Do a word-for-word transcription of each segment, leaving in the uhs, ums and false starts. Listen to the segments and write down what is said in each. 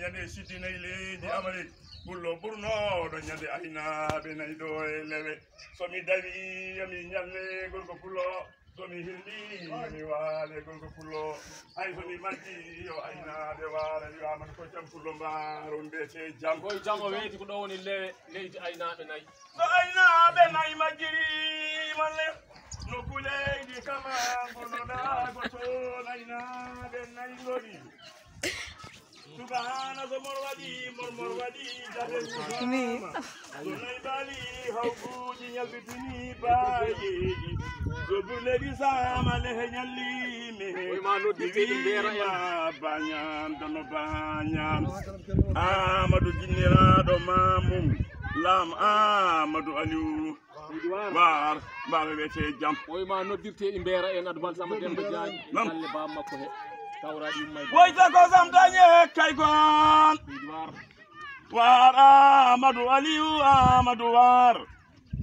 Ñande siddi nayi leydi Amari, pullo ɓurnooɗo ñande aynaaɓe nayi ɗo e lewe. So mi dawi, yo mi ñalle gorko pullo. So mi hilli, yo mi waale gorko pullo. Hay so mi majji, yo aynaaɓe waara, yo Amadou ko jam pullo mbaaro mbete jam. Koye jam o weeti ko ɗo woni lewe leydi aynaaɓe nayi. So aynaaɓe nayi majjiri malle, nokku leydi kama gonnoɗaa ko toon aynaaɓe nayi ngoni. Subhaana so mor waɗi, mor mor waɗi, jaɓe Ni. Musaama. So nayi baali, hawguuji ñalbitini baayeeji. So burleeji saama, lehe ñalli, mehe. Oy ma noddirte ɗum beera en. Wiima bañam, dono bañam. Amadou jinniraaɗo Mamum, Lam Amadou Aliou. Waar, mbaɗa wiyete jam. Oy ma noddirte e mbeera en Adou Bal Samba Demba Diagne. Nam. Galle baaba makko he. Kawraɗi yumma e woyta ko sam dañe kay ko an. Waar. Waar Amadou Aliou Amadou Waar.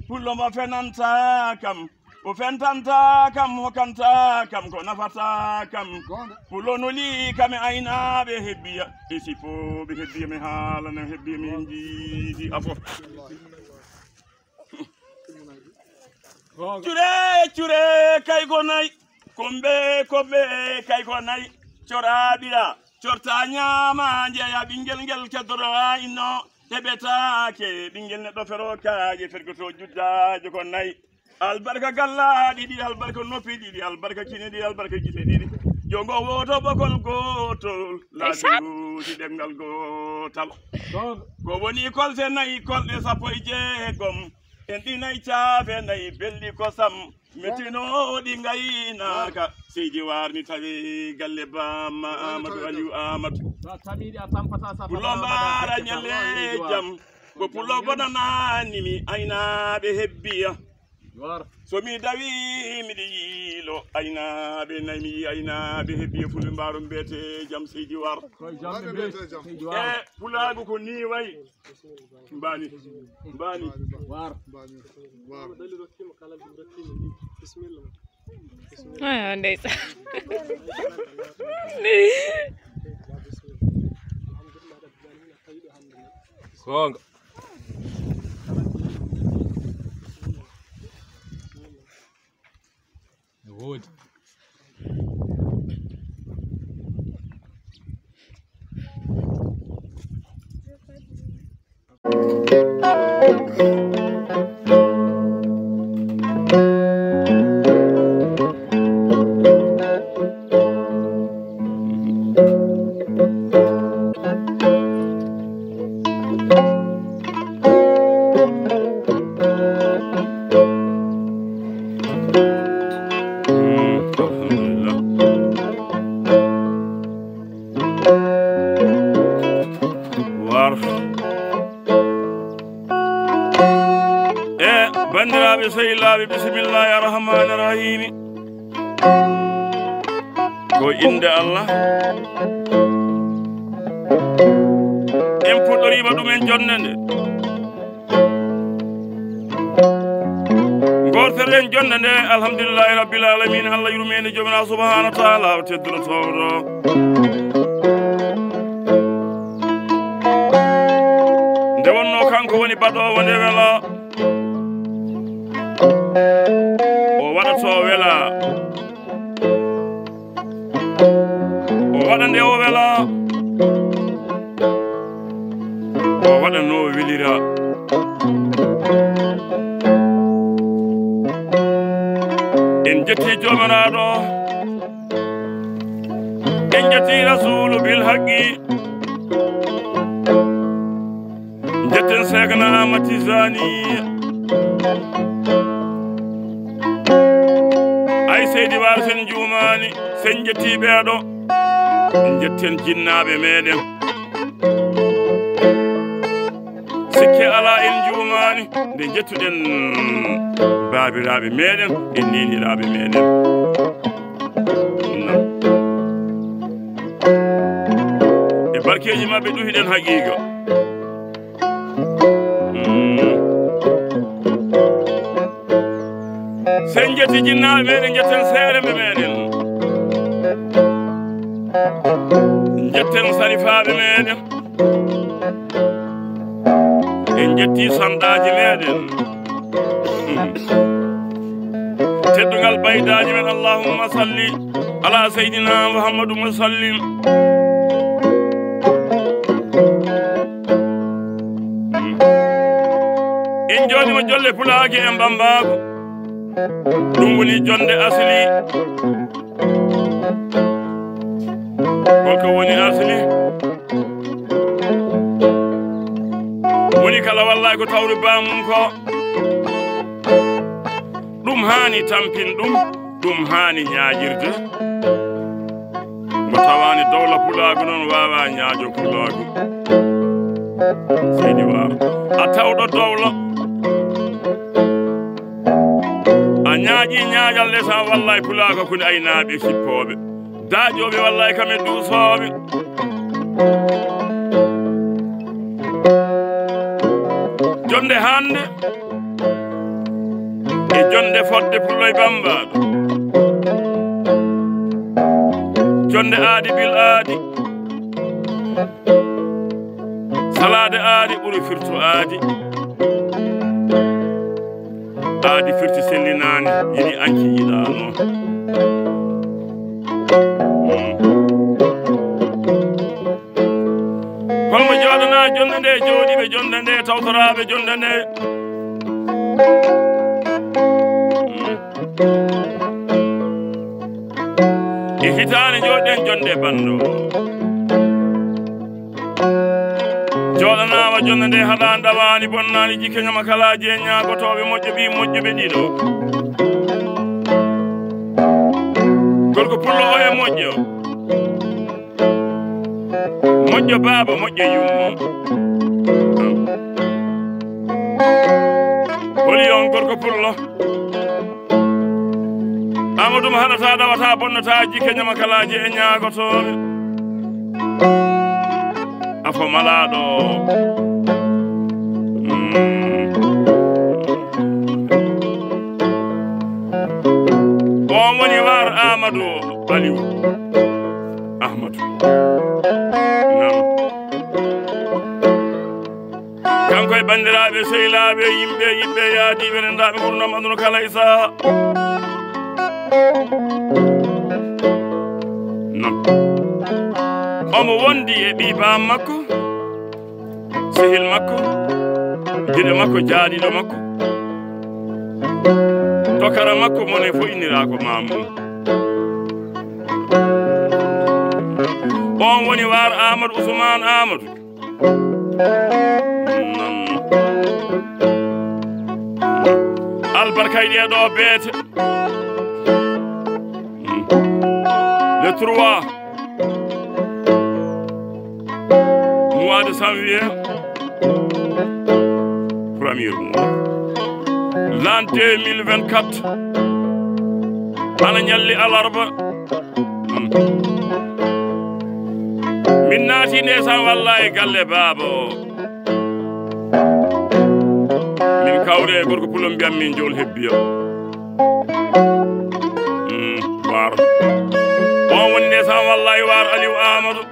Pullo mo fenanta kam. O fentanta kam, hokkanta kam, ko nafata kam. Goonga. Pullo noli kam e aynaaɓe hebbiya. E sipooɓe hebbiya mi haalana hebbiya mi jiidi afo. Cure, cure, kay ko nayi. Kombe, kombe, kay ko nayi. Cora ɓira, corta ñaama, njeeya ɓinngel ngel keddora inno. Heɓetaake, ɓinngel neɗɗo fero kaaƴe, fergoto juddaajo ko nayi. Albarka gallaaɗi ɗi, albarka noppi ɗiɗi, albarka kine ɗi, albarka gite ɗiɗi. Jongo wooto ɓokol gootol, laabi luuti ɗemngal gootal. Ko woni kolte nayi, kolte sappo e jeegom. En ɗi nayi caafe nayi, belɗi kosam, mettinooɗi ngaynaaka. Seydi Waar ni tawi galle Bamma Amadou Aliou Amadou. Sa tamiɗi a tampata, sa Pullo tampata, mbaara tampata, ñalle tampata, jam. Ko pullo bonanaani mi aynaaɓe hebbiya. Waar. So mi dawi miɗi yiilo aynaaɓe nayi, mi yii aynaaɓe hebbiya fulɓe mbaaro mbiyete jam Seydi Waar. Koye jam ɓe mbiyete Seydi Waar. E pulaagu ko ni wayi. Mbani, mbani. Waar. Waar. Ah, ndeysaan. Goonga. No woodi. Waar. E banndiraaɓe sehilaaɓe, bisimillahi arrahmani arrahimi. Ko innde Allah. En puɗɗoriima ɗum en jonnde nde. Ngortoɗen jonnde nde, alhamdulillahi rabbil alamin, Allah yurmeende joomina subhanahu wa taala, o tedduɗo towɗo. Nde wonno kanko woni baɗoowo nde wela, o waɗa to wela. O waɗa nde o wela, o waɗa no welira. En jetti Joomiraaɗo, en jetti Rasuulu bil haqqi. Njetten Seekna Ahmad Tijani. Ay Seydi Waar, sen juumaani, sen njetti ɓeeɗo. Njetten jinnaaɓe meɗen. Sikke alaa en juumaani nde njettuɗen baabiraaɓe meɗen e neeniraaɓe meɗen. E barkeeji maɓɓe ɗuhiɗen haqiiqa. Mm. Sen njetti jinnaaɓe meɗen, njetten seeɗeɓe meɗen. Njetten sarifaaɓe meɗen. Ƴetti sandaaji meɗen. Hmm. Teddungal baydaaji men, allahumma salli ala seydina muhammadu wa sallim. Hmm. En jooɗima jolle pulaaki e mbambaagu. Ɗum woni jonde asli. Holko woni asli? Woni kala wallay ko tawri bamum ko. Ɗum haani tampin ɗum, ɗum haani ñaajirde. Mo tawaani dowla pulaagu noon waawa ñaajo pulaagu. Seydi Waar, a tawɗo dowla. A ñaaƴi ñaaƴal nde sa wallay pulaagu koni aynaaɓe sippooɓe. Daaƴooɓe wallay kam e duusooɓe. Jonde hannde e jonde fodde pullo e bammbaaɗo. Jonde aadi bil aadi. Salaade aadi ɓuri firto aadi. Aadi firti sellinaani, yiɗi anki yiɗaano. Mm. Holmo jooɗanaa jonde nde, jooɗiiɓe jonde nde, tawtoraaɓe jonde nde? Mm. E hitaande jooɗen jonde banndo. Jooɗanaama jonde nde haɗa ndawaani bonnaani jikke ñamakalaaji e ñaagotooɓe moƴƴo ɓii moƴƴo ɓe ɗiɗo. Gorko pullo o e moƴƴo. Moƴƴo baaba, moƴƴo yummo. Holi on gorko pullo? Amadou mo haɗata, ɗawata, bonnata, jikke ñamakalaaji e ñaagotooɓe. Afo malaaɗo. Mm. On woni Waar Amadou Aliou Ahmadou. Nam. Kanko e banndiraaɓe, sehilaaɓe, yimɓe, yiɓɓe, yaadiiɓe, renndaaɓe, ngurndan aduna kala e saha. Non. Omo wondi e ɓii baam makko, sehil makko, giɗo makko, jaaɗiiɗo makko, tokara makko, mo ne fof innira ko maam mum. On woni Waar Amadou Ousmane Amadou. Albarka e ɗee ɗoo beete. Le trois mois de janvier, premier mois, l'an deux mille vingt-quatre, ana ñalli alarba. Min naati ndesan wallaahi galle baaba o. Min kawre e gorko pullo mbiyam min jool hebbiya. Mm, Waar. On woni ndesan wallaahi Waar Aliou Amadou.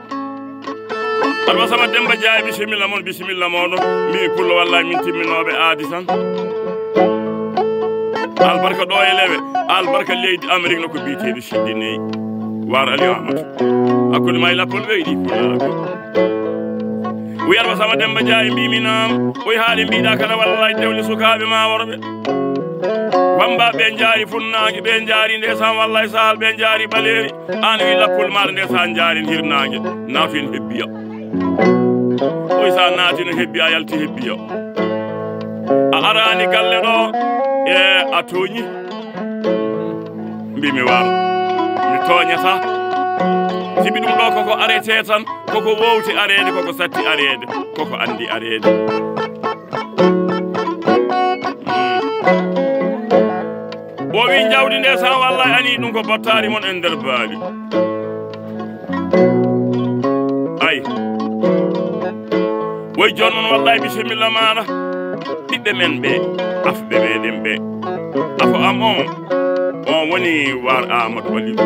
Aɗa wasama Demba Jaay, bisimilla mon, bisimilla moɗon. Min pullo wallaahi min timminooɓe aadi tan. Albarka ɗo e lewe, albarka leydi Amérique no ko biyeteeɗo Siddi Ney. Waar Aliou Amadou. Hakkunde ma e lappol ɓeydi pulaagu. Wiyata ko Sama Demba Dia e mbimi naam. Oy haali mbiɗa kada wallay dewle sukaaɓe ma worɓe. Wamba ɓe jaari funnaange, ɓe jaari ndesan wallay sahal, ɓe jaari ɓaleeri. An wi lappol maɗa ndesan jaari hirnaange. Naatu en hebbiya. Oy sa naati no hebbiya, yalti hebbiya. A arani galle ɗo, e a tooñi. Mbimi waaw, mi tooñata. Sibi ɗum ɗo koko arete tan, koko wowti areede, koko satti areede, koko andi areede. Mm. O wi jawdi nde sa wallay ani ɗum ko bottari mon e nder baali. Ay. Woy jooni noon, wallay, bisimilla maɗa. Ɓiɓɓe men ɓe, afɓe meɗen ɓe. Afo am on, on woni Waar Amadou Aliou.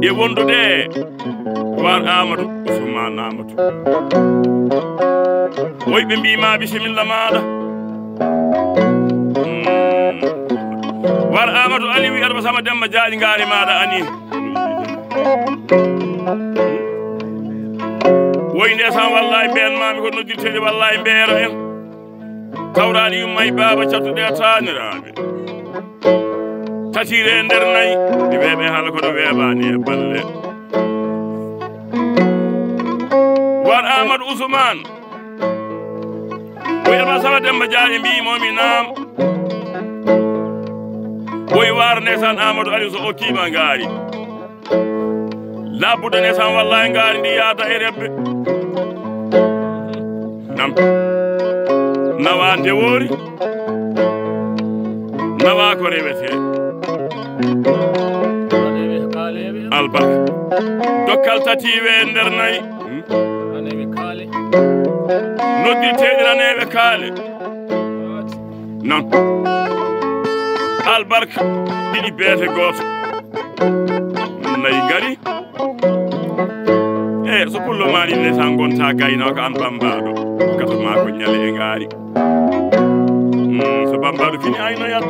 E wondude Waar Amadou Ousmane Amadou. Woy ɓe mbii ma bisimilla maaɗa. Mm. War Amadou Aliou wi Adama Sama Demba Jaaji ngaari maaɗa ani. Woy ndeysaan wallaay mbeen maami ko noddirteede wallaay mbeero en. Tawraani yumma e baaba cattuɗe a taaniraaɓe. Tatiire e nder nayi, mi weeɓe haala kono weeɓaani e balle. War Amadou Ousmane. Ko yerma Sama Demba Jaaji mbii momi naam. Woy waar ndeysaan Amadou Aliou so okkiima ngaari. Labbude ndeysaan wallahi ngaari ndi yaada e rebbe. Nam. Nawa ndewoori. Nawa ko rewete. Albarka. Dokkal tati we nder nayi. Noddirteeɗi raneeɓe kaale. Non. Albarka. Ɗiɗi beete gooto. Nayi ngari. E so pullo maari ne sa gonta gaynooka an bambaaɗo. Gato maa ko ñale e ngaari. Mm, so bambaaɗo fini aynoyat.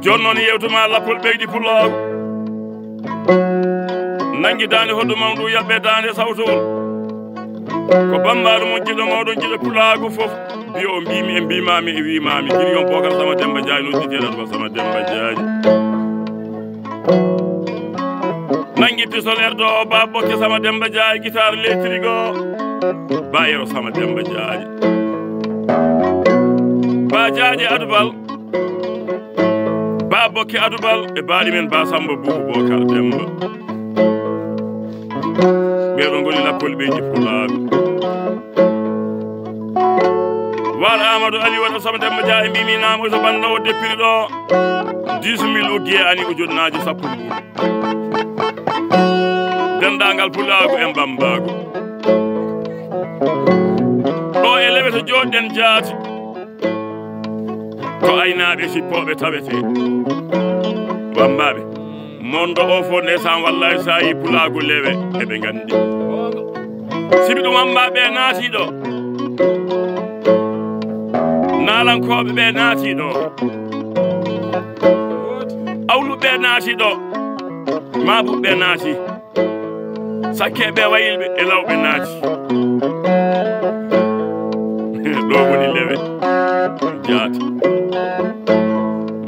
Jooni noon yewtuma lappol ɓeydi pulaagu. Nangi daande hoɗdu mawɗu yaɓɓe daande sawtowol. Ko bambaaɗo mon jiɗo mawɗo jiɗo pulaagu fof. Mbiyo o mbimi e mbimami e wimami. Giri on Bokar Sama Demba Jaaji no jiteɗa ɗum Sama Demba Jaaji. Nangi pistolet ɗo ba bokke Sama Demba Jaaji guitare électrique o. Ba yero Sama Demba Jaaji. Ba Jaaji Adubal. Ba Bokke Adubal e baaɗi men Ba Samba Buubu Bokar Demba. Ɓeeɗo ngoni lappol ɓe jippu laaɓi. Waar Amadou Ali waɗa Sama Demba Dia e mbimi naamo to banno o deppiri ɗo. Dix mille o giye ani o jonnaaji sappo mbuuɗi. Denndaangal pulaagu e mbammbaagu. Ɗo e lewete jooɗɗen jaati. Ko aynaaɓe sippooɓe tawete. Wammbaaɓe. Mondo o fof ndeysaan wallahi so a yi pulaagu lewe eɓe nganndi. Sibi ɗum wammbaaɓe naati ɗo. Naalankooɓe ɓe naati ɗo. Awluɓe naati ɗo. Maabuɓe naati. Sakkeeɓe wayilɓe e lawɓe naati. Ɗo woni lewe. Jaati.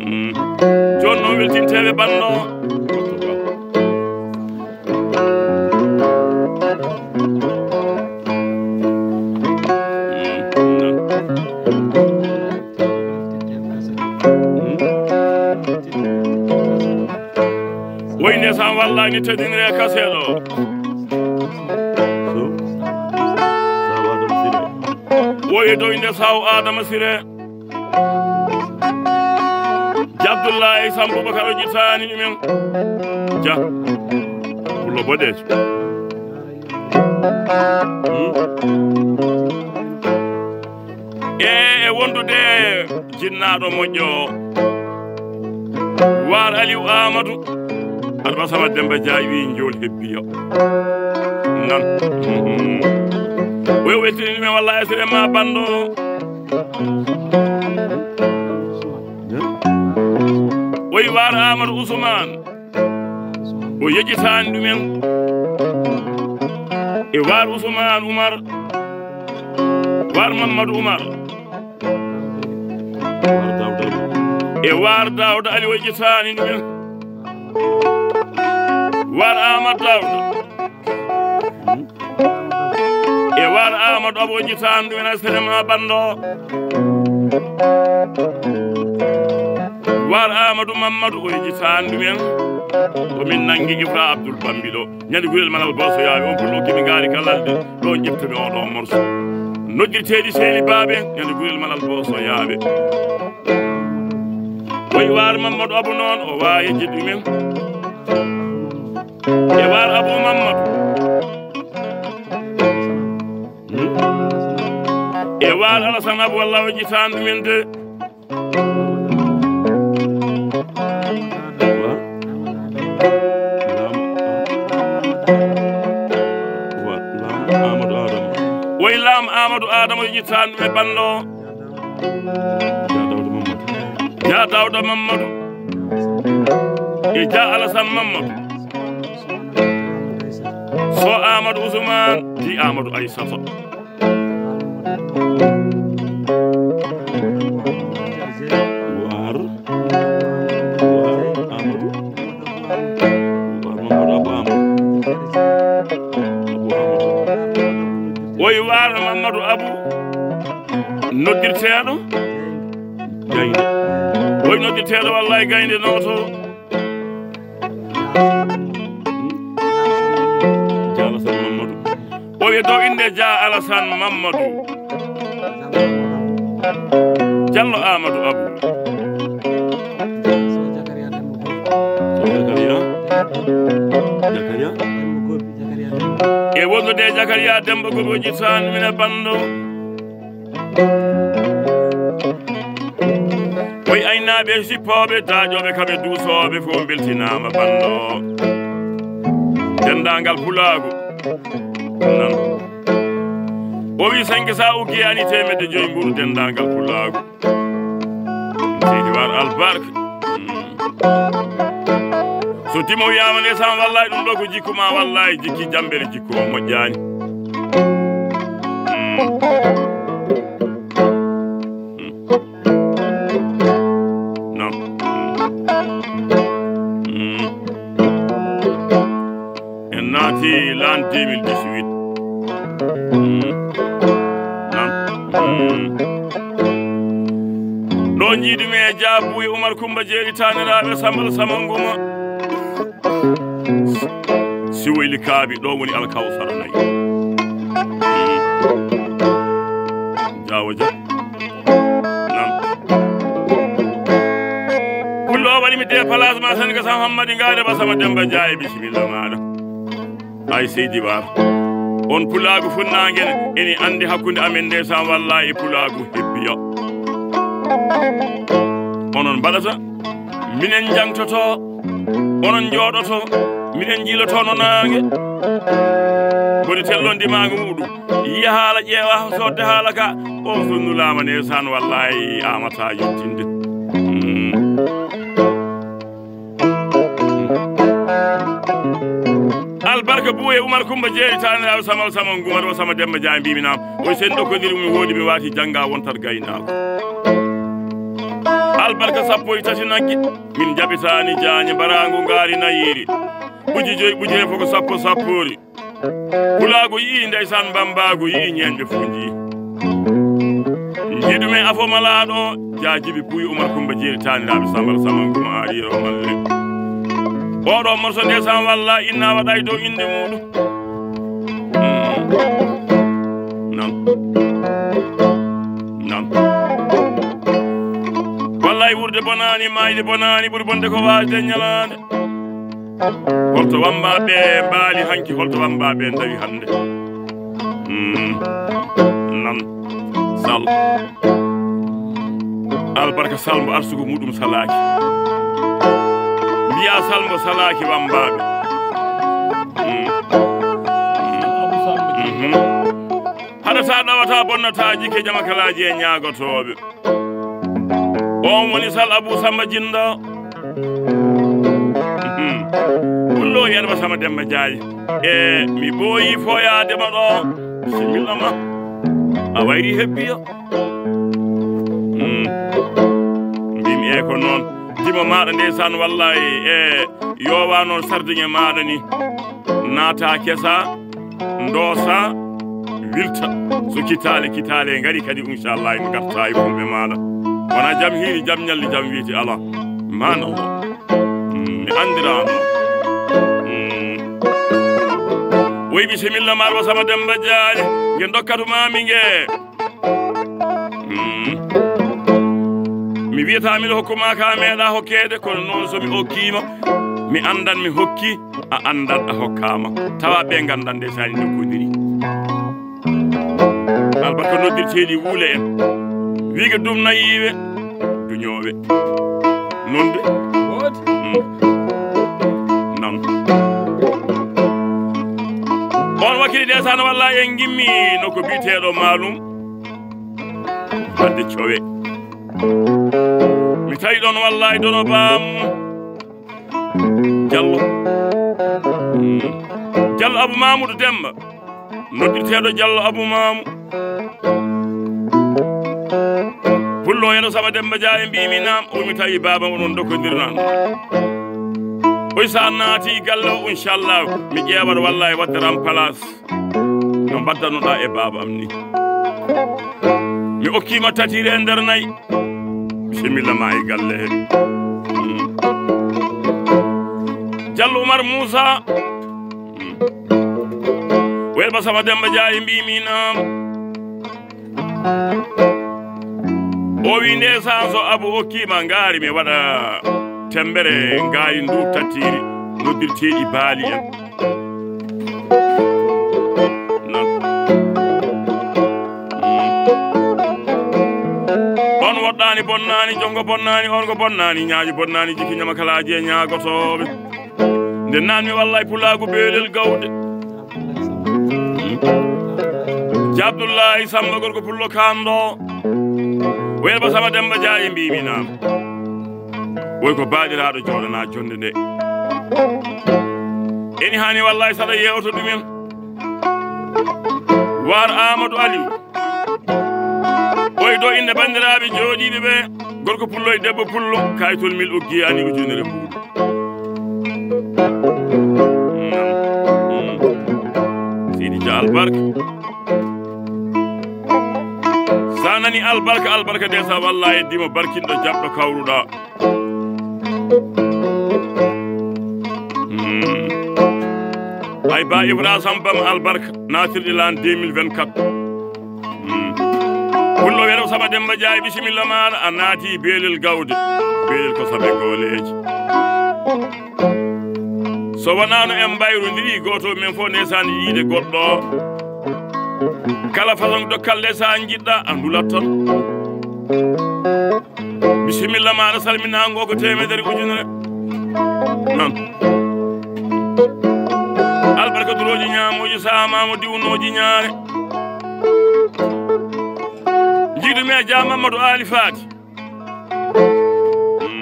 Mm. Jooni noon weltinteeɓe banno. Woy nde sam wallani teddinire kaseɗo. Woy dow nde saw Adama Sire. Jabdullahi Sam Boubacar o jittani ɗumen. Ja. Pullo boɗeejo. Hmm? E, e wondude jinnaaɗo moƴƴo o. Waar Aliou Amadou. Adama Sama Demba Jaaji wi njool hebbiyo. Nan. Mhm. Oyo weltini ɗumen walla esere ma banndo. Oyi waar Amadou Ousmane. O yejjitaani ɗumen. E waar Ousmane Oumar. Waar Mamadou Oumar. E waar Daouda Ali o yejjitaani ɗumen. Waar Amadou Daouda. E waar Amadou Abou o yejjitaani ɗumen a sere ma banndo. Waar Amadou Mamadou o yejjitaani ɗumen. Ko min nanngi Ibra Abdoul Bambi ɗo. Ñande gurel manal boso yaawi on pullo kimi ngaari kalalde. Ɗo ƴettumi oɗo morso. Noddirteeɗi seeni baaɓe ñande gurel manal boso yaaɓe. Koye waar Mamadou Abou noon o waawi yejjitde ɗumen. E waar Abou Mamadou. E waar Alassane Abou walla o yejjitaan ɗumen de. Wa? Laamo. Wa? Laamo Amadou Amadou Adama, yo ƴettan ɗum e banndo. Ja Dawda Mamadou. Ja Dawda Mamadou. E Ja Alassane Mamadou. So Amadou Ousmane, di Amadou Aissata. Waar. Waar Amadou. Waar Mamadou Abou Amadou. Abou Amadou. Oy Waar Mamadou Abou. Noddirteeɗo Gaynde. Oy noddirteeɗo wallaay Gaynde nooto. Ja Alassane Mamadou. O wiye dow innde Ja Alassane Mamadou. Jallo Amadou Abou. So Zakaria. Zakaria. E wondude e Zakaria Demba Gobi o ƴettan mine banndo. Koy aynaaɓe, sippooɓe, taaƴooɓe, kamɓe duusooɓe, fof mbeltinaama banndo. Denndaangal pulaagu. Nan. O wi cinq cents ukkiyani teemedde joyi mburu denndaangal pulaagu. Seydi Waar albarka. Mm. So timo wiyaama ndeysaan, wallaay ɗum ɗo ko jikku ma, wallaay jikki jambere jikku o moƴƴaani. Mm. Mm. Non. Mm. Mm. En naati l'an deux mille dix-huit. Mm. Nan. Mm. Ɗo jiiɗumi e Jaabu e Umar Kumba Jeeri taaniraaɓe Sambal Sama Nguma. Siwoyli Kaabi, ɗo woni Alkawsara nayi. Mm. Jaawo Jah. Nan. Pullo o waɗi mi déplacement sen ko Sam Hammadi Ngaare ba Sama Demba Jaaye, bisimilla maaɗa. Ay Seydi Waar. On pulaagu funnaange ene anndi hakkunde amen ndeysaan, wallaahi pulaagu hebbiya. Onon mbaɗata, minen njangtoto, onon njooɗoto, minen njiiloto no naange. Woni tellon ndimaagu muuɗum. Yiya haala, ƴeewa, soodde haala ka. On so nulaama ndeysaan, wallaahi amata yettinde. Mm. Albarka Buu e Umar Kumba Jeeri taaniraaɓe Samal Sama Ngumar o Sama Demba Jaañ mbimi naam. O sen ɗo ko ndiri mi woodi mi waati jannga wontat gaynaaku. Albarka sappo e tati nagge min jaɓitaani jaañe mbaraangu ngaari nayiiri. Ɓuji joyi ɓuji he foko sappo sappoori. Pulaagu yii ndeysaan, Bambaagu yii, ñeeñɓe fof njii. Njiɗumi afo malaaɗo, jaajibi Buy Umar Kumba Jeeri taaniraaɓe Sambal Samangu ma ari o malle. Oɗo morso ndeysaan walla inna waɗay dow innde muuɗum. Mm. Nan. Nan. Wallay wuurde bonaani, maayde bonaani, ɓuri bonde ko waasde ñalaande. Holto wambaaɓe mbaali hanki, holto wambaaɓe ndawi hannde? Mm. Nan. Sal. Albarka Sal mbo arsugo muɗum salaaki. Mbiya Sal mbo salaaki wambaaɓe. Mm. Mhm. Haɗata ɗawata bonnata jikke jamakalaaji e ñaagotooɓe. On woni Sal Abuu Samba Jindo. Mhm. Ɗum ɗo yerba sama Demba Jaaji. E mi ɓooyi foyaade ma ɗo. Bisimilla ma. A wayri hebbiyo. Mm. Mbimi e ko noon. Dimo maɗa ndeysaan wallahi e yowa noon sardiŋe maɗa ni. Naata kesa. Ndoosa, wilta. So kitaale, kitaale ngari kadi, inchallah, en ngarta e fulɓe maɗa. Wona jam hiiri, jam ñalli, jam weeti ala. Manallah. Mm, mi andirano. Mm. Woy bisimilla maɗa wa sama Demba Jaali. Nge dokkatu mami nge. Mm. Mi wiyata miɗo hokkuma ka meeɗa hokkeede, kono noon so mi okkima, mi andan mi hokki, a andan a hokkama. Tawa ɓe gandan nde sani dokkodiri. Albarka noddirteɗi wuule en. Wiige dum nayiwe, duñowe. Nonde. Mm. Nan. On Akiri ndeysaan, wallahi en ngimmi nokku biyeteeɗo Maalum. Wadde cowe. Mi tawi ɗon wallahi dono baam. Jallo. Mm. Jallo Abu Mamudu Demba. Noddirteeɗo Jallo Abu Mamu. Pullo Yero Saba Demba Dia e mbimi naam, o mi tawi baaba onon dokkodirnan. Oy sa naati galle o, inchallah, mi ƴeewat wallahi wadde ram place. No mbaddanoɗa e baaba am ni. Mi okkima tatire e nder nayi. Bisimilla ma e galle he. Mm. Jallo Umar Moussa. Mm. Welba Saba Demba Dia e mbimi naam. O wi ndeysaan so Abu okkima ngaari mi waɗa tembere ngaari ndu tattiri noddirteeɗi baali en. Non. Mm. On woɗɗaani bonnaani, jongo bonnaani, orgo bonnaani, ñaajo bonnaani, jiki ñama kalaaji e ñaagotooɓe. Nde naanmi wallahi pulaagu beelel gawde. Ci Abdullahi Samba gorko pullo kanɗo. Welba Saba Demba Dia e mbimi naam. Woy ko baaɗiraaɗo jooɗana jonde nde. Eni hani wallahi saɗa yeewto ɗumen. Waar Amadou Aliou. Oy ɗo innde banndiraaɓe jooɗiiɓe ɓe, gorko pullo e debbo pullo, kayitol mil oggi ani ujunere mbuuɗu. Sidi Dia albarka. Sa nani albarka, albarka de sa wallahi dimo barkinɗo jaɓɗo kawruɗa. Mm. Ay ba Ibra Samba am albarka natirɗi lan deux mille vingt-quatre. Mm. Pullo Yero Saba Demba Dia e bisimilla maɗa a naati beelel gawde. Beelel ko sabe gooleeji. So wonano en mbayrondiri goto men fof ndeysaan yiide goɗɗo. Kala façon dokkal ndeysaan jiɗɗa a ndulat tan. Bisimilla maɗa salminango ko temedere ujunere. Non. Albarka durooji ñaamooji saamamo diwnooji ñaare. Jiidu me Dia Mamadou Ali Fati. Mm.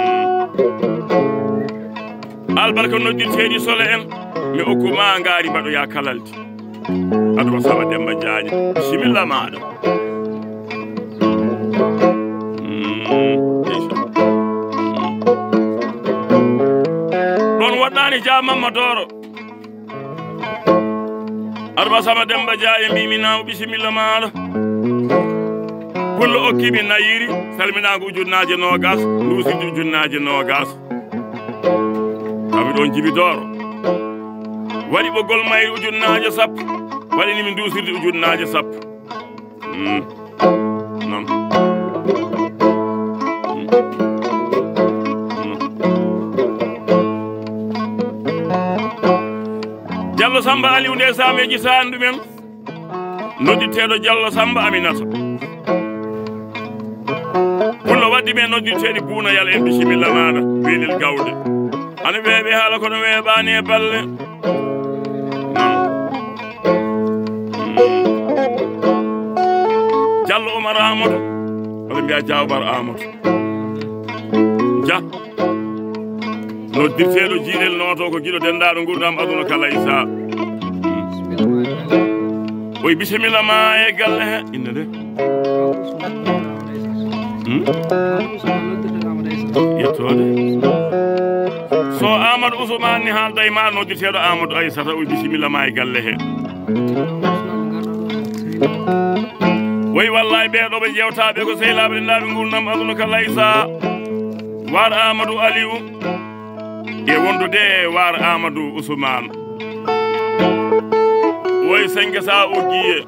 Albarka noddirteeɗi sole en mi okkuma ngaari mbaɗoya kalaldi. Adama Saba Demba Jaaña, bisimilla maɗa. Mm, ndeysaan. Ɗon woɗɗani Dia Mamma Doro. Adama Saba Demba Dia e mbimi naw bisimilla maɗa. Pullo okkimi nayiri, salminago ujunnaaje noogas, ndusirdi ujunnaaje noogas. Tawi ɗon Jibi Doro. Waɗi ɓoggol mayri ujunnaaje sappo, waɗini mi ndusirdi ujunnaaje sappo. Mm. Non. Mm. Mm. Diallo Samba Aliou nde sameji saan ɗumen. Noddirteeɗo Diallo Samba Aminata. Pullo waddi men noddirteeɗi Buuna Yal en bisimilla maɗa. Welel gawde. Ana weeɓe haala kono weeɓani e balle. Diallo Oumar Amadou. Wala mbiya Dia Oumar Amadou. Dia. Noddirteeɗo jiiɗel nooto ko giɗo denndaɗo ngurdam aduna kala isa. Oy bisimilla ma e galle he. Innde nde. Hmm? Yettoode. So Amadou Ousmane ni haalda e ma noddirteeɗo Amadou Aissata, oy bisimilla ma e galle he. Woy wallahi ɓeeɗo ɓe jewtaɓe ko sehilaaɓe ɗenɗaaɓe ngurnam aduna ka laysa. Waar Amadou Aliou e wondude waar Amadou Ousmane. Woy senge sa oggiye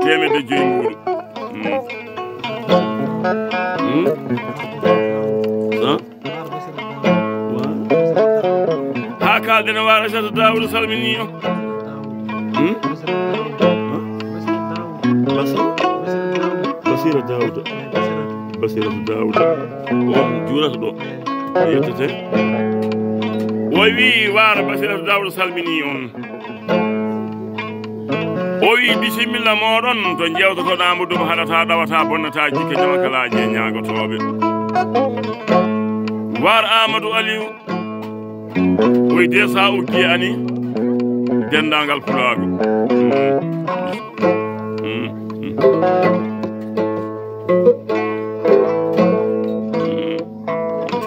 temedde joyi mbuuɗu. Hmm. Hmm. Sa? Ha kalden o waara Aissata Daouda salmini o. Hmm? Basa? Basira Daouda. Basira Daouda. On juurata ɗo. Yettete. O wi waara Basira Daouda salmini on. O wi, "Bisimilla mooɗon to njewtotoɗaa mo ɗum, haɗataa, ɗawataa, bonnataa jikke ñamakalaaje e ñaagotooɓe." Waar Amadou Aliou, o wi, "Dee saa uggi ani denndaangal Pulaagu." Mm. Mm. Mm.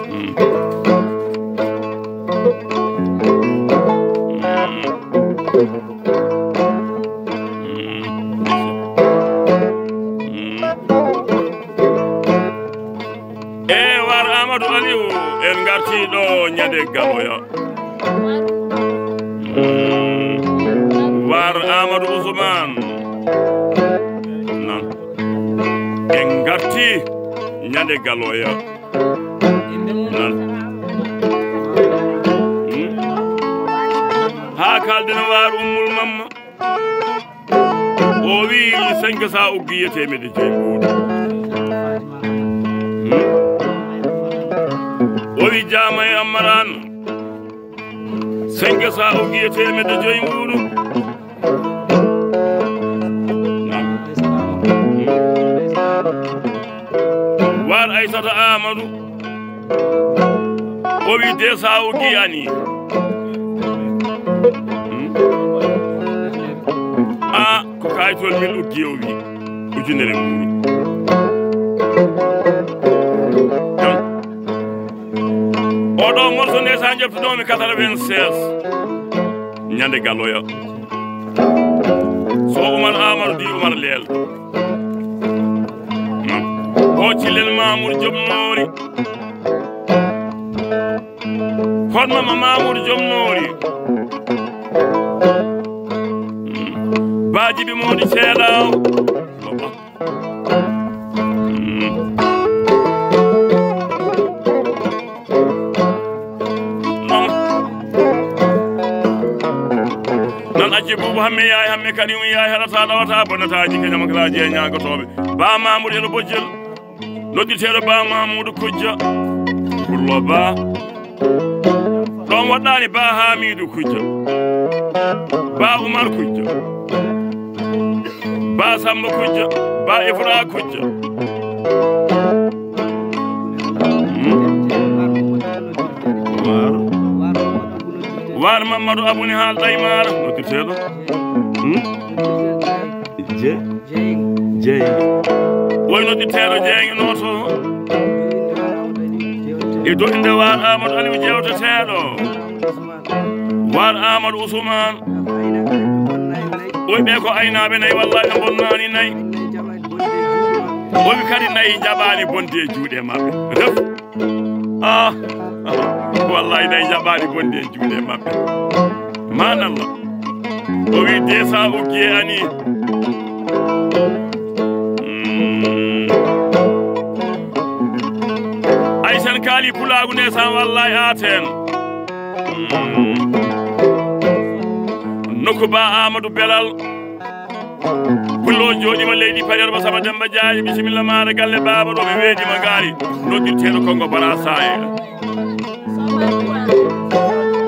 Mm. Mm. E Waar Amadou Aliou, en ngartii ɗo ñande galoya. Mm. Waar Amadou Ousmane. Nan. En ngartii ñande galoya. Nan. Hmm? Haa kaalden Waar Ummul Mamma. O wi, "Senke saa uggi e teemedde joyi mbuuɗu." Hmm? O wi, "Jaama e Ammaraan. Senke saa uggi e teemedde joyi mbuuɗu." Waar Aysata Amadou. O wi, "Dee saa uggi ani." Hmm? A, ko kaayitol min uggi, o wi. Ujunere mbuuɗu. Oɗo morso nde sa joftunomi quatre-vingt-seize. Ñande galoya. So Umar Amadou di Umar Leel. Hocci len Mamour Diop Noori. Hon mama Mamour Diop Noori. Baaji bi moo di seeɗa. Nan acci buubu hamme yaay hamme kadi um yaay haɗata ɗawata bonnataaji ke ñamakalaaji e ñaagotooɓe. Ba Mamour Elo Bojjel. Noddirteeɗo Ba Mamoudou Kujja. Pullo Ba. Ɗon waɗɗaani Ba Hamidou Kujja. Ba Umar Kujja. Ba Samba Kujja. Ba Ifra Kujja. Hmm? Waar. Waar Mamadou Abouni Haal Daymara. Noddirteeɗo. Hmm? Je. Jeeyi. Woy noddirteeɗo jeeyi nooto. E do'inde Waar Amadou Aliou jeewteteeɗo. Waar Amadou Ousmane. Woy ɓe ko aynaaɓe nayi, wallahi ɓe bonnaani nayi. Woy kadi nayi jaɓaani bonde e juuɗe maɓɓe. Ref. Ah, wallahi, nayi jaɓaani bonde e juuɗe maɓɓe. Manallah. O wi desa o giye ani. Mm. Aysan kaali pulaagu ndesan, wallahi, aten. Mm. Nokku ba Amadou Belal. Pullo jooɗiima leydi Paris, Ba Samba Demba Jaaji, bisimilla maɗa galle baaba ɗo ɓe weeɗiima gaari, noddirteeɗo Kongo Bara Saye.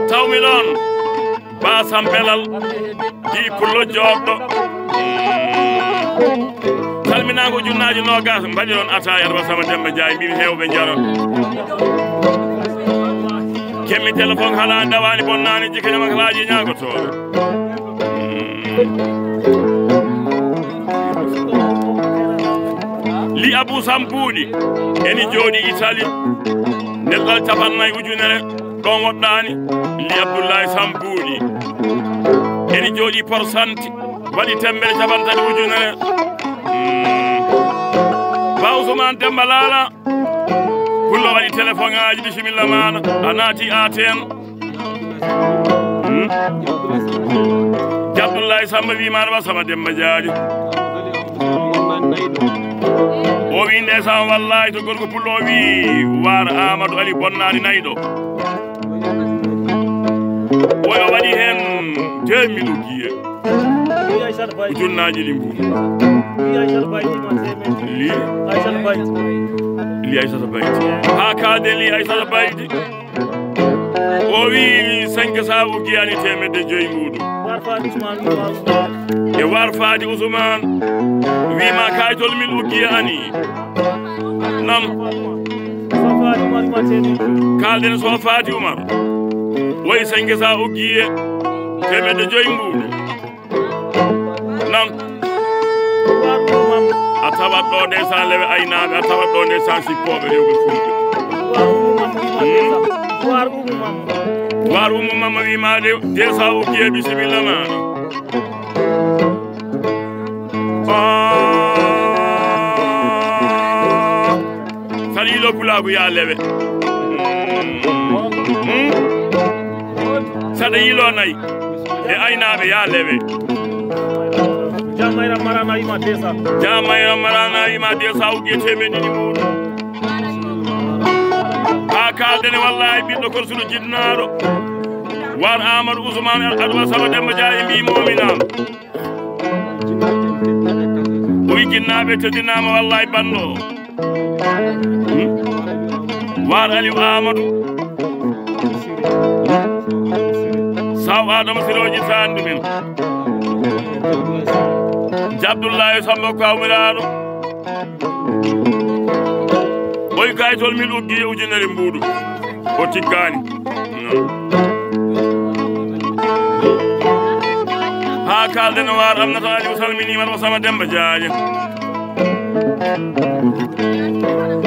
Tawmi ɗon, Ba Sambelal, di pullo jooɗɗo. Salminaango ujunnaaji noogas, mbaɗi ɗon ataya, Ba Samba Demba Jaaji, mbimi heewɓe njara. Kemmi téléphone hala dawaani bonnaani, jikka ñama kalaaji ñaagotooɗo. Li Abou Sambuuɗi eni jooɗi Itali, nelɗal capannay ujunere ɗon woɗɗaani. Li Abdoulaye Sambuuɗi eni jooɗi Porsanti, waɗi temmere capantati ujunere. Mm. Ba Ousmane Demba Laala. Pullo waɗi téléphone aji, bisimilla maɗa. A naati A T N. Hmm? Abdoulaye Samba wi maɗa Ba Samba Demba Jaaji. O wi ndesan, wallahi, to gorko pullo o wi Waar Amadou Ali bonnaani nayi ɗo. Oyo waɗi heen deux mille giye. Ujunnaaji ɗi mbuuɗu. Li. Li Aysata Bayti. Haa kaalden Li Aysata Bayti. O wi cinq cents o giyani teemedde joyi mbuuɗu. E war faadi Usman. Wi ma kaytol min uggiye ani. Nam. Kalden so faadi Umar. Woy sanke sa uggiye. Temedde joyi mbuuɗu. Nam. A tawat ɗo ndeysaan lewe aynaaɓe, a tawat ɗo ndeysaan sippooɓe rewɓe fulɓe. War Umu Mamma wi ma de, de sa uggiye bisimilla ma. Ah, saɗa yiilo pulaagu ya lewe. Hmm? Saɗa yiilo nayi e aynaaɓe ya lewe. Jamayra Marana ima desa. Jamayra Marana ima desa uggiye temeɗɗe ɗiɗi mbuuɗu. Ha kaldene wallahi ɓiɗɗo korsuɗo jinnaaɗo. War Amadou Ousmane Adama Samba Demba Dia e mbi mominam. O wi jinnaaɓe teddinaama wallahi banndo o. Hmm? War Aliou Amadou. Saw Adama Siroji Sandu min. Abdullahi Samba ko awmiraaɗo. Oy kaytol min uddi e ujunere mbuuɗu. O tiggani. Ha kalde no war amnata Aliou salmini man o sama Demba Jaaje.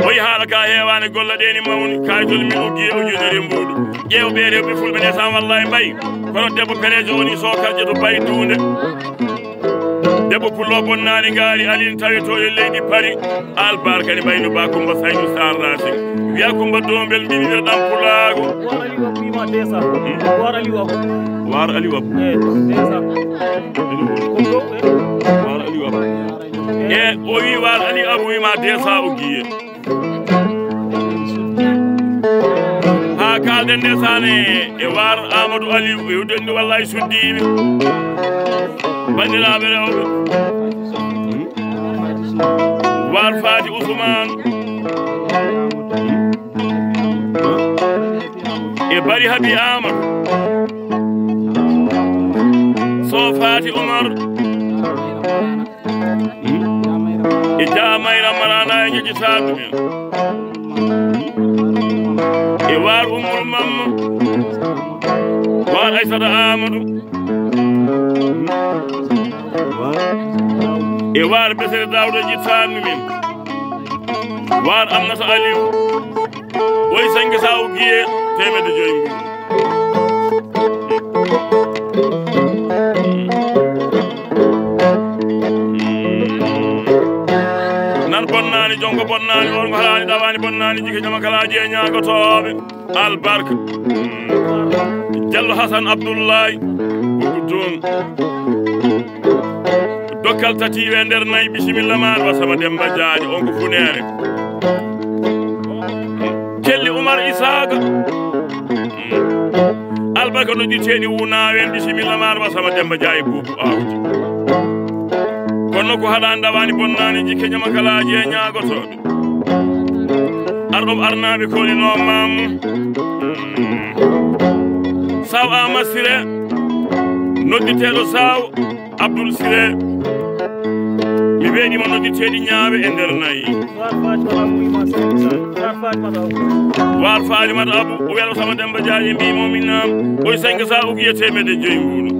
Oy haala ka heewaani golle ɗe ni mawni kaytol min uddi e ujunere mbuuɗu. Ƴeew ɓe rewɓe fulɓe ne san wallahi mbay. Kono debbo perejo woni sokarjo to bay duunde. Debbo pullo bonnaani ngaari alin tawetooɗo e leydi Pari. Albarka ne mbayno ba Kumba Saydu Sar Racing. Wiya Kumba Dombel mbimi nder ɗan pulaago. War Aliou Abou ima desa. War Aliou Abou. War Aliou Abou. Eh, desa. War Aliou Abou. E o wi war Aliou Abou ima desa o giye. Ha kalden nde sane e war Amadou Aliou e uddendu wallahi suddiɓe. Bandiraɓe rewɓe. War Fati Ousmane. E Bari Habi Amadou. So Fati Oumar. E Jamayra Marana e Ñeƴi Saadu. E War Ummul Mamma. War Aysata Amadou. E War Besere Daouda Jiɗ Saadu min. War Amnata Aliou. Woy sanke sa uggiye temedde joyi mbuuɗu. Nan bonnani jongo bonnani on ko halani dawani bonnani jike jama kalaji e ñagotoɓe albarka. Jallo Hasan Abdullahi Bukutun. Dokkal tati we nder nayi bisimilla ma wa sama Demba Jaaji on ko funere. Kelli Umar Isaaga. Albarka no ɗi teɗi wunawe en bisimilla ma wa sama Demba Jaaji bubu awdi. Kono ko haɗa ndawani bonnani jikke ñama kalaji e ñagotoɓe. Arɗo arnaɓe koli no mamu. Saw Amasire nodditeɗo saw Abdoul Siré. Mi weeɗima nodditeeɗi ñaawe e nder nayi. War Falimata Abou o weeɗo sama Demba Jaaji e mbi momin nam. Oy sanke sa ugiye temedde joyi mbuuɗu.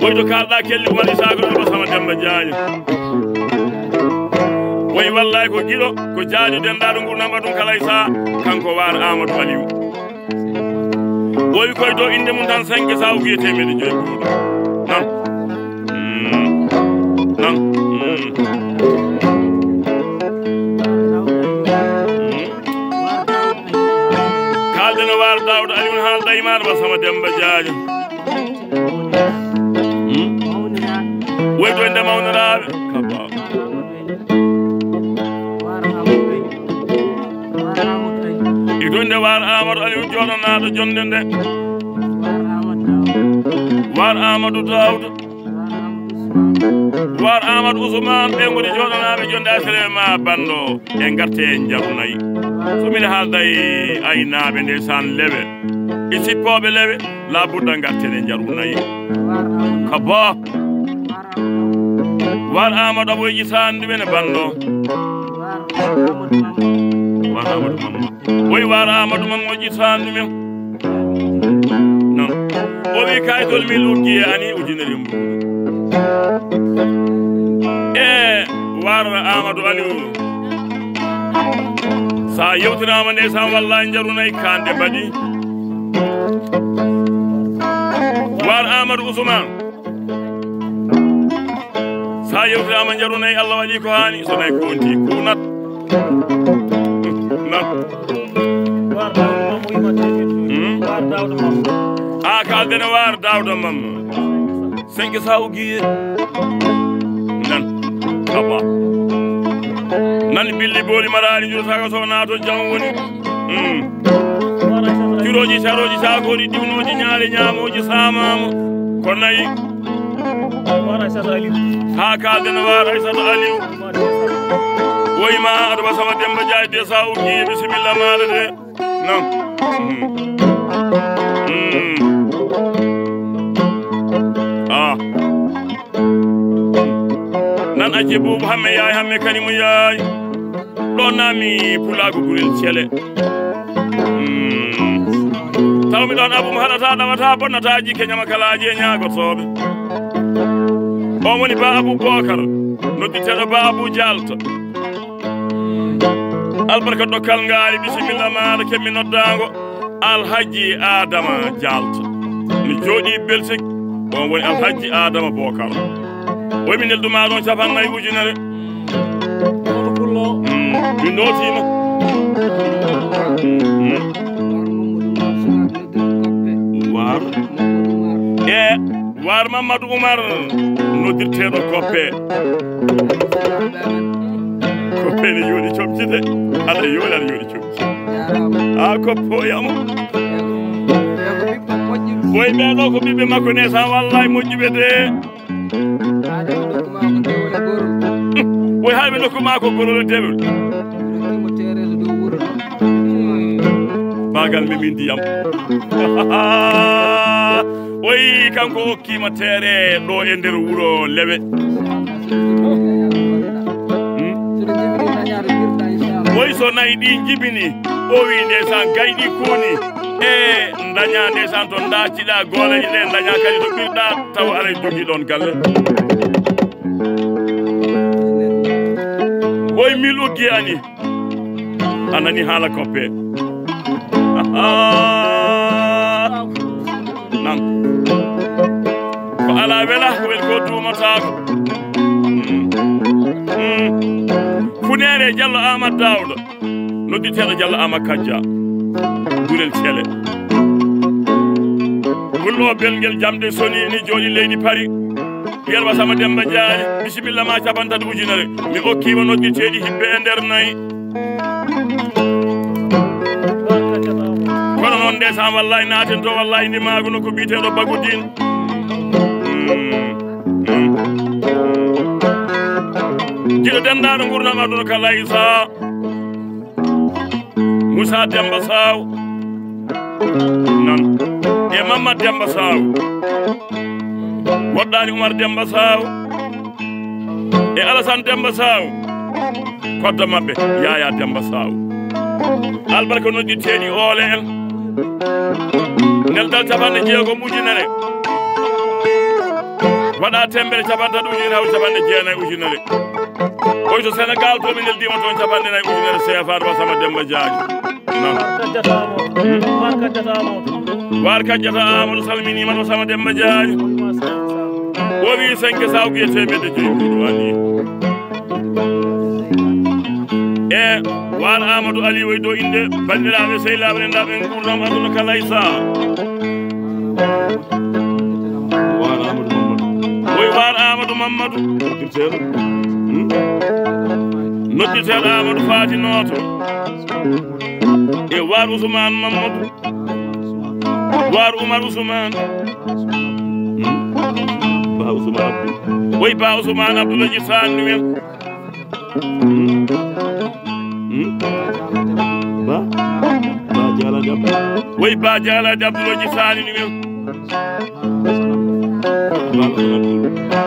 Oy to kalɗa kelli woni sago ɗo sama Demba Jaaji. Oy wallahi ko giɗo ko jaajo dendaɗo ngurnam ɗum kala e sa. Kanko war Amadou Aliou. Ɓooyi koye dow innde mum tan sanke sa ugiye temedde joyi buuɗu. Nan. Mm. Nan. Mm. Mm. Kaalde no waalo Daawda Aliou haalda e maɗa ba sama Demba Jaajo. Mm. Woy to innde mawniraaɓe. Kaba. Iɗo nde war Amadou Aliou jooɗanaaɗo jonde nde. War Amadou Daouda. War Amadou Ousmane ɓe ngoni jooɗanaaɓe jonde asere ma banndo e ngarte e njaru nayi. So miɗa haalda e aynaaɓe nde san lewe. Sippooɓe lewe, laabudda ngartene njaru nayi. Kaba. Waar Amadou Abo e ƴitaani ɗum ene banndo. Waar Amadou Mamma. Woy waar Amadou Mamma o ƴitaani ɗum en. Non. O wi kayitol min uggi e ani ujunere mbuuɗu. E waar Amadou Aliou. Sa yewtiraama ndeysaan, wallahi njaru nayi kande mbaɗi. Waar Amadou Ousmane. Sa yewtiraama njaru nayi, Allah waɗi ko haani. So nayi konti kunat. Nan. Hmm? A kalde no waar Daouda Mamma. Senke sa ugiye. Nan. Kaba. Nan billi booli maraali njurtaka so naato jam woni. Hmm. Curoji saroji sakoji diwnoji ñaale ñamoji samama. Ko nayi. Ha kalde no waar Aysata Aliou. Woy ma aɗa wasama Demba Diaye de sa ugiye bisimilla maɗa de. Non. Hmm. Hmm. Ah. Nan acce buubu hamme yaay hamme kani mo yaay. Ɗo nami pulaagu gurel cele. Hmm. Taw mi ɗon abum haɗata ɗawata bonnata jikke ñamakalaaji e ñaagotooɓe. On woni ba Abou Bokar, nodditeeɗo ba Abou Jalta. Albarka dokkal ngaari, bisimilla maɗa, kemmi noddaango Alhaji Adama Jalta. Mi jooɗi Belgique, on woni Alhaji Adama Bokar. Woy mi neldu ma ɗon capanɗe nayi ujunere. Mm, mi nootiima. Mm. Waar. E waar Mamadou Oumar, noddirteeɗo Koppe. Koppe ne yooɗi comci de. Aɗa yooɗi, aɗa yooɗi comci. A Koppe o yamo. Woy ɓe ɗo ko ɓiɓɓe makko ne sa wallahi moƴƴuɓe de. Woy hay ɓe nokku ma ko gorol e dewol. Bagal mi min ndiyam. Woy kanko okkima tere ɗo e nder wuro Lewe. Hmm? Woy so nayi ɗi jibini, o wi ndeysaan gayɗi kuuni. E daña ndeysaan to daciɗa goole ɗe daña kadi to ɓirɗa tawa aray jogi ɗon galle. Woy mil uggi ani. A nani haala Koppe. Nan. Ko ala wela, wel ko duumataako. Mm. Mm. Funeere Jallo Aamadu Daawda. Nodditeeɗo Jallo Aamadu Kajja. Gurel Cele. Gulɗo belngel jamɗe soni ni jooɗi leydi Pari. Yerba Sama Demba Jaari, bisimilla ma capanɗe tati ujunere. Mi okkiima noddirteeɗi himɓe e nder nayi. Kono noon ndeysaan wallahi naaten to wallahi ndimaagu no ko biyeteeɗo Bagudin. Mm, mm. Jiɗo denndaano ngurnam aduna ka laysa. Moussa Demba Saw. Nan. E Mamadou Demba Saw. Woɗɗaani Oumar Demba Saw. E Alassane Demba Saw. Koddo maɓɓe, Yaya Demba Saw. Albarka noddirteeɗi oole en. Nel dal capanɗe jeegom ujunere. Waɗa temmbere capanɗe tati ujunere, hawri capanɗe jeenayi ujunere. Oy to Sénégal to, mi neldiima toon capanɗe nayi ujunere C F A to Sama Demba Diagne. Non. Waar Kajjata Amadou. Waar Kajjata Amadou. Waar Kajjata Amadou salminiima to Sama Demba Diagne. O wi senke sawki e teemedde joyi mbuuɗu ani. E waar Amadou Ali woy dow innde banndiraaɓe sehilaaɓe nenndiraaɓe ngurndan aduna ka laysa. Waar Amadou Mamadou. Woy waar Amadou Mamadou. Noddirteeɗo. Hmm? Noddirteeɗo Amadou Fati Nooto. E waar Ousmane Mamadou. Waar Oumar Ousmane. Hmm? Ba Ousmane Abdou. Woy Ba Ousmane Abdou la ƴettaan ɗumen. Hmm? Hmm? Ba? Ba Diallo Woy Ba Jaalaaji Abdul o jittaani ɗumen.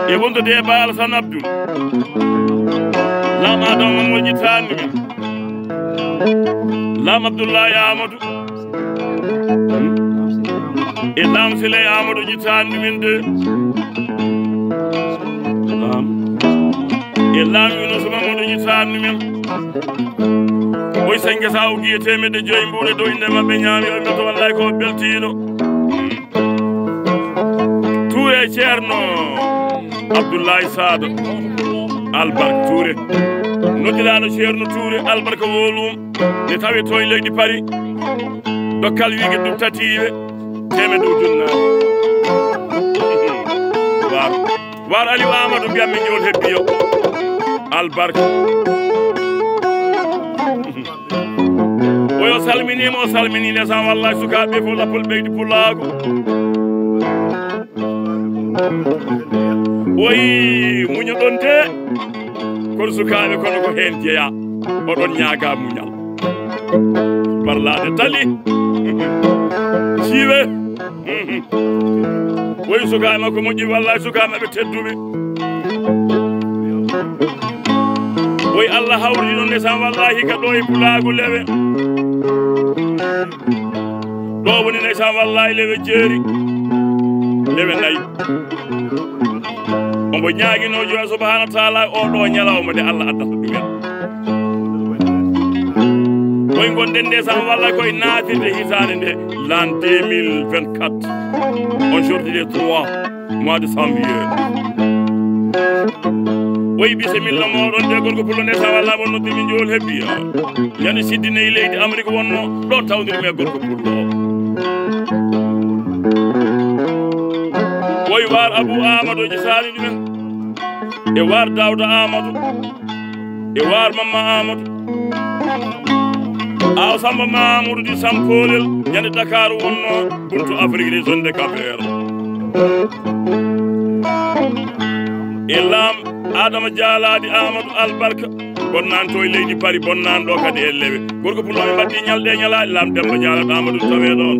E wondude e Ba Alasan Abdul. Laam Adama Mamadou jittaani ɗumen. Laam Abdullahi Amadou. E Laam Siley Amadou jittaani ɗumen de. Laam. E Laam Yunus Mamadou jittaani ɗumen. Oy senge sa ugi e teemedde joyi mbuuɗe dow innde maɓɓe ñaami, oy mbeto wallay ko beltiino. Tuure Ceerno Abdullahi Saado Albarka Tuure. Noddiraaɗo Ceerno Tuure Albarka Wolum. Nde tawi toon leydi Pari. Dokkal wiige dum tatiiɓe. Teemedde ujunnaaje. Waaw. War Aliou Amadou mbiyam mi jowol hebbiyo. Albarka. Oyo salminiima, o salminiinde san wallahi sukaaɓe fof lappol ɓeydi pulaagu. Oyi muñoɗon de. Kono sukaaɓe kono ko heen jeyaa. Oɗon ñaagaa muñal. Barlaade tali. Siiwe. Woy sukaaɓe makko moƴƴi, wallahi sukaaɓe maɓɓe tedduɓe. Woy Allah hawri ɗon ndesan wallahi ka ɗo e pulaagu lewe. Ɗo woni ndesan wallahi lewe jeeri. Lewe nayi. Omo ñaaginoo jooni subhaanahu wa taala o ɗo ñalawma nde Allah addata ɗumen. Koye ngonɗen nde san walla koye naatirde hitaande nde l'an deux mille vingt-quatre. On jour de trois mois de janvier. Woy bisimilla mooɗon de gorko pullo nde san walla mon noddi min jool hebbiya. Ñande siddi nayi leydi Amérique wonno ɗo tawdirmi e gorko pullo. Woy waar Abou Amadou ji sali ɗumen. E waar Daouda Amadou. E waar Mamma Amadou. Aw Samba Mamoudou di Sampolil, ñande Dakar wonno buntu Afrique des zones de Cap-Vert. E laam Adama Jaalaaɗi Amadou Albarka, bonnaani to e leydi Pari, bonnaani ɗo kadi e lewe. Gorko pullo ɓe mbaɗdi ñalɗe e ñalaaɗe, laam Demba Jaalaaɗo Amadou tawee ɗoon.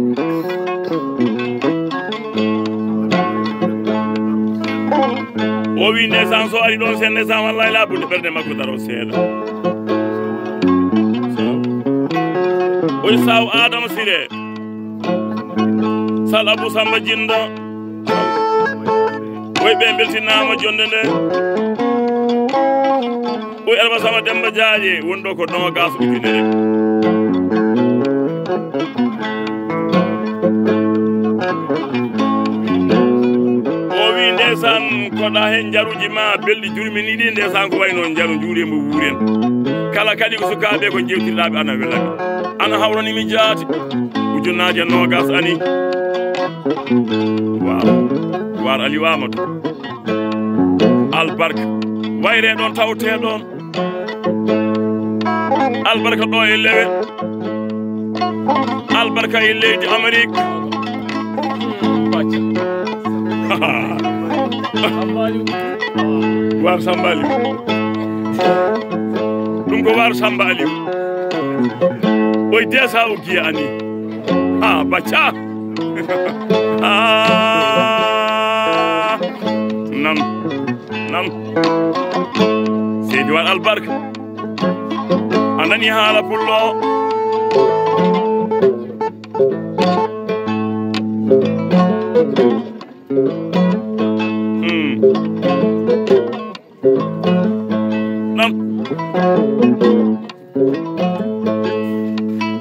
O wi ndeysaan so ari ɗoon sen ndeysaan wallahi laabude ɓernde makko daro seeɗa. Oy saw Adama Sire. Sal Abou Samba Jinda. Woy ɓe mbeltinaama jonde nde. Ɓoy Alfa Sama Demba Jaaje woni ɗo ko nogas ujunere. O wi ndesan koɗa hen njaruji ma belɗi jurminiɗi ndesan ko wayno njaru juuri e mbo wuren. Kala kadi ko sukaaɓe ko jewtirɗaɓe ana welami. Ana hawrani mi jaati. Ujunnaaje nogas ani. Waaw. Waar Aliou Amadou. Albarka. Wayre ɗon tawte ɗon. Albarka ɗo e lewe. Albarka e leydi Amérique. Waar Samba Aliou. Ɗum ko waar Samba Aliou. Oy desa o giya ani. Ha, bacha. Ah, nam, nam. Seydi Wal Albarka. A nani haala pullo. Hmm. Nam.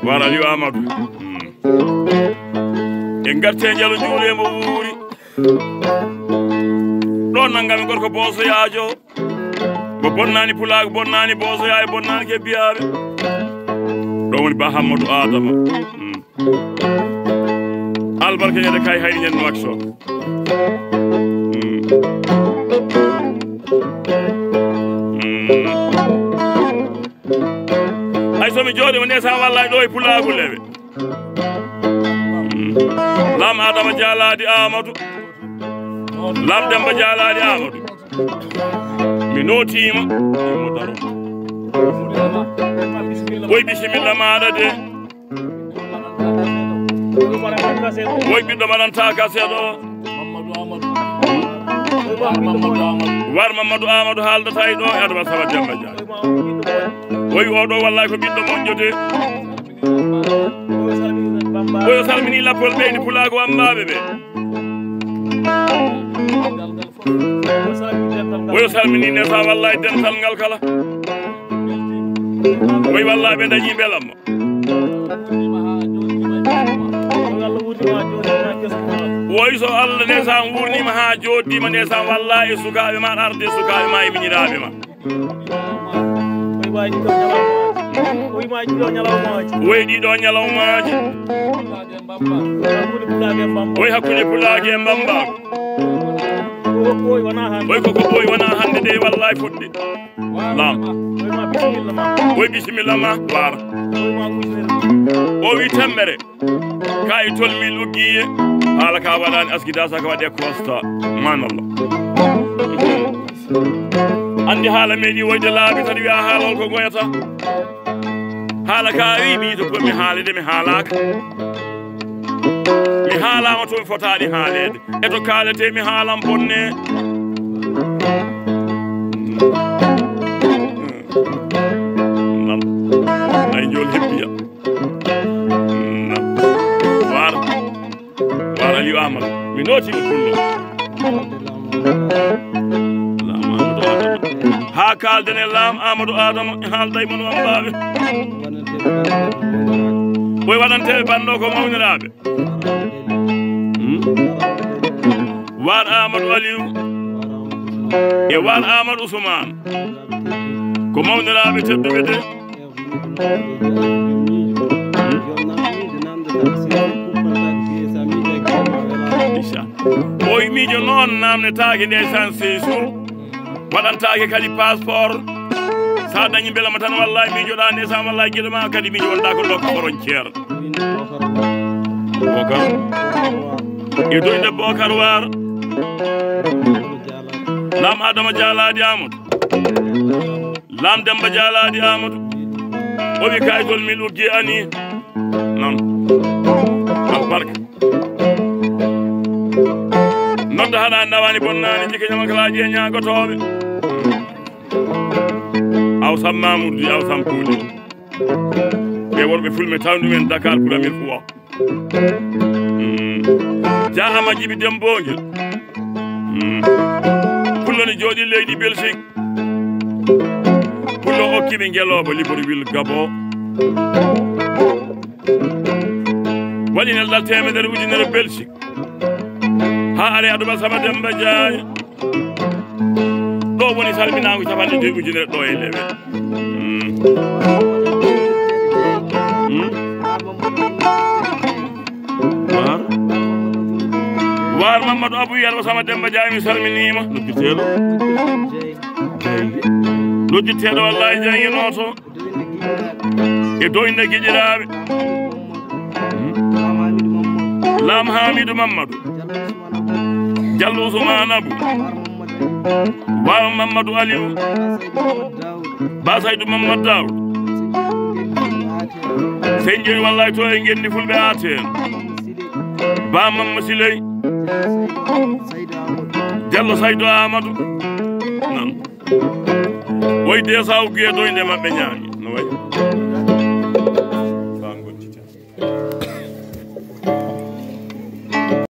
Waar Aliou Amadou. Hmm. En garte njalo juuɗe mo wuuri. Ɗo nanngami gorko boosoyaajo. Mo bonnaani pulaagu, bonnaani boosoyaaɓe, bonnaani kebbiyaaɓe. Ɗo woni Ba Hammadou Adama. Hmm. Albarka ñande kay hayri ñande makko. Hmm. Hmm. Hay so mi jooɗi mo ndesan wallahi ɗo e pulaagu lewe. Hmm. Laam Adama Jaalaaɗi Amadou. Laam Demba Jaalaaɗi Amadou. Mi nootiima. Imo daro. Woy bisimilla maaɗa de. Woy ɓiɗɗo maɗanta ka seeɗo. War Mamadou Amadou haaldata e ɗo e Adama Saba Demba Dia. Woy oɗo wallahi ko ɓiɗɗo moƴƴo de. Oyo salmini lappol ɓeydi pulaagu wammbaaɓe ɓe. Oyo salmini nesa wallahi dental ngal kala. Woy wallahi ɓe dañi belamma. Woy so Allah nesa wurnima ha joddima nesa wallahi e sukaaɓe ma arde sukaaɓe ma e miñiraaɓe ma. Woy ɗiɗo ñalawmaaji. Woy hakkunde pulaage e mbambaako. Woy koko ɓooy wona hannde de wallahi fodde. Laam. Woy bisimilla ma waara. O wi tembere. Ka e tolmil uggiye. Haala ka waɗani askida saka waɗe constat. Manallah. Andi haala meɗi woyde laabi tan wiya haala on ko goyata. Haala ka wi mi to pomi haalede mi haalaka. Mi haalama to mi fotaɗi haalede. E to kaalete mi haalan bonne. Nam. Ay jol heppiya. Nam. War. War Aliou Amadou. Mi noti mo kullo. Laam Amadou Adama. Ha kalden e laam Amadou Adama e haalday mon wambaɓe. Koye waɗanteɓe banndo ko mawniraɓe. Hmm? War Amadou Aliou e war Amadou Ousmane ko mawniraɓe tedduɓe de. Oy miijo noon namnetaake nde san sejour. Waɗantaake kadi passeport. Sa dañi mbelama tan wallahi miijoɗa nde sa wallahi giɗo ma kadi miijo wonda ko ɗo ko frontière. Bokar. E doyde Bokar War. Lam Adama Jalaadi Amadou. Lam Demba Jalaadi Amadou. O wi kayitol min uggi ani. Noon. Albarka. Nodda hana nawani bonnani jike ñamakalaaji e ñaagotooɓe. Aw Sam Mamoudou di aw Sam Koudi. Ɓe worɓe fulɓe taw ɗumen Dakar pour la mille fois. Mm. Jaama Jibi Demboojel. Mm. Pullo ne jooɗi leydi Belgique. Pullo okki ɓe ngelooba Libreville Gabon. Waɗi nelɗal teemedere ujunere Belgique. Ha are Adama Samba Demba Jaañ. Ɗo woni salminaango capanɗe joyi ujunere ɗo e lewe. Mm. Mm. Waar. Waar Mamadou Abou Yero Sama Demba Jaañ mi salminiima. Noddirteeɗo. Noddirteeɗo wallahi jaañinooto. E doyde giƴiraaɓe. Laam Hamidou Mamadou. Jallo Ousmane Abou. Baaba Mamadou Aliou. Ba Saydou Mamadou Daoud. Sen joni wallahi to e ngenndi fulɓe aten. Ba Mamma Siley. Jallo Saydou Amadou. Nan. Woy de sa uggi e doyde maɓɓe ñaami. No wayi. Fa ngoccita.